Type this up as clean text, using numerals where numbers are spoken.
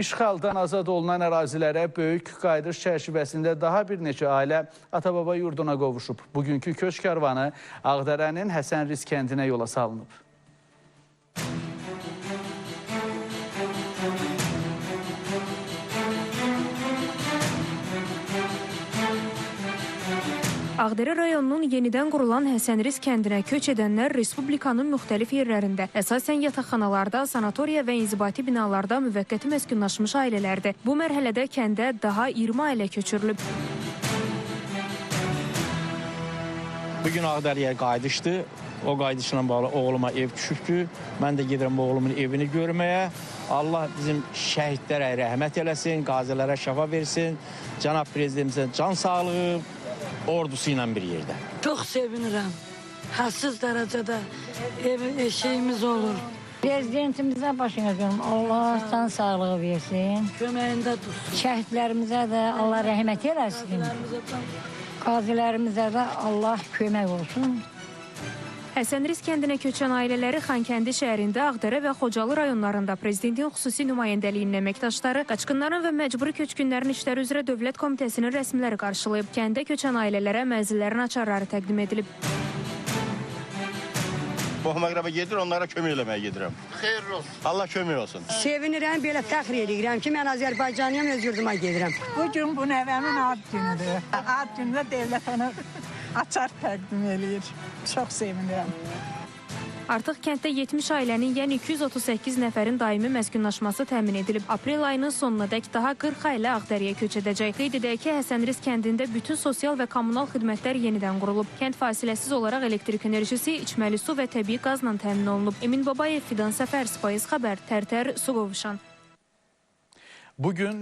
İşğaldan azad olunan ərazilərə böyük qayıdış çərçivəsində daha bir neçə ailə ata-baba yurduna qovuşub. Bugünkü köç karvanı Ağdərənin Həsənriz kəndinə yola salınıb. Ağdərə rayonunun yenidən qurulan Həsənriz kəndinə köç edənlər Respublikanın müxtəlif yerlərində, əsasən yataqxanalarda, sanatoriya və inzibati binalarda müvəqqəti məskunlaşmış ailələrdir. Bu mərhələdə kəndə daha 20 ailə köçürülüb. Bugün Ağdərəyə qayıdışdı. O qayıdışla bağlı oğluma ev düşübdür. Mən də gedirəm oğlumun evini görməyə. Allah bizim şəhidlərə rəhmət eləsin, qazilərə şəfa versin. Cənab Prezidentimizə can sağlığı, ordusu ilə bir yerdə. Çox sevinirəm. Hədsiz dərəcədə ev eşiyimiz olur. Prezidentimizə başına görüm. Allah can sağlığı versin. Köməyində dursun. Şəhidlərimizə də Allah rəhmət eləsin. Qazilərimizə də Allah kömək olsun. Həsənriz kəndinə köçən ailələri Xankəndi şəhərində, Ağdərə və Xocalı rayonlarında Prezidentin xüsusi nümayəndəliyinin əməkdaşları, qaçqınların və məcburi köçkünlərin işləri üzrə Dövlət Komitəsinin rəsmiləri qarşılayıb. Kəndə köçən ailələrə mənzillərin açarları təqdim edilib. Qohum əqrəba gedir, onlara kömək eləməyə gedirəm. Xeyirli olsun. Allah kömək olsun. Sevinirəm, belə fəxr edirəm ki, mən Azərbaycanlıyam, öz yurduma gedirəm. Bu gün bu nəvəmin ad günüdür. Ad günündə dövlət ona açar təqdim eləyir. Çox sevinirəm. Artıq kənddə 70 ailənin, yəni 238 nəfərin daimi məskunlaşması təmin edilib. Aprel ayının sonuna dək daha 40 ailə Ağdərəyə köç edəcək. Qeyd edək ki, Həsənriz kəndində bütün sosial və kommunal xidmətlər yenidən qurulub. Kənd fasiləsiz olaraq elektrik enerjisi, içməli su və təbii qazla təmin olunub. Emin Babayev, Fidan Səfər, Spayız Xəbər, Tərtər, Suqovuşan. Bugün